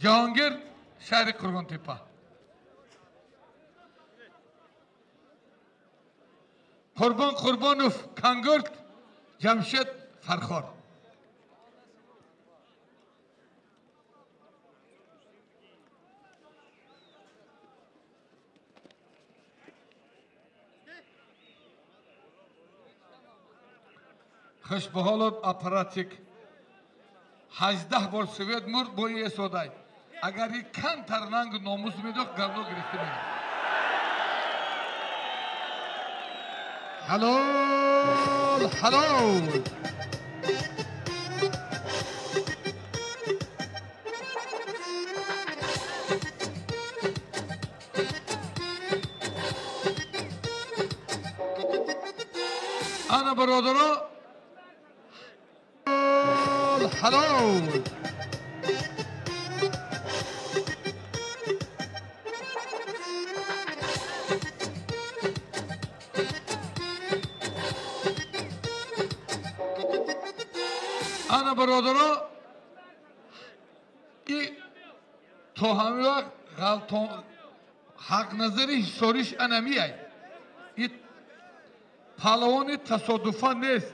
Ҷаҳонгир, шаҳри Қурғонтепа. Қурбон Қурбонов, Кангурт. Ҷамшед, Фархор. Хуш ба ҳолот, аппаратик. 18 бор свет мурд, бо эсодай. Агар и камтар нангу номус медохт, говно гирифта мерафт. Ҳалол, ҳалол. Ана, бародаро, ҳалол. Ана, бародаро, и то ҳамин вақт ғалтон Ҳақназари ҳисориш анамияй. И палавони тасодуфан нест.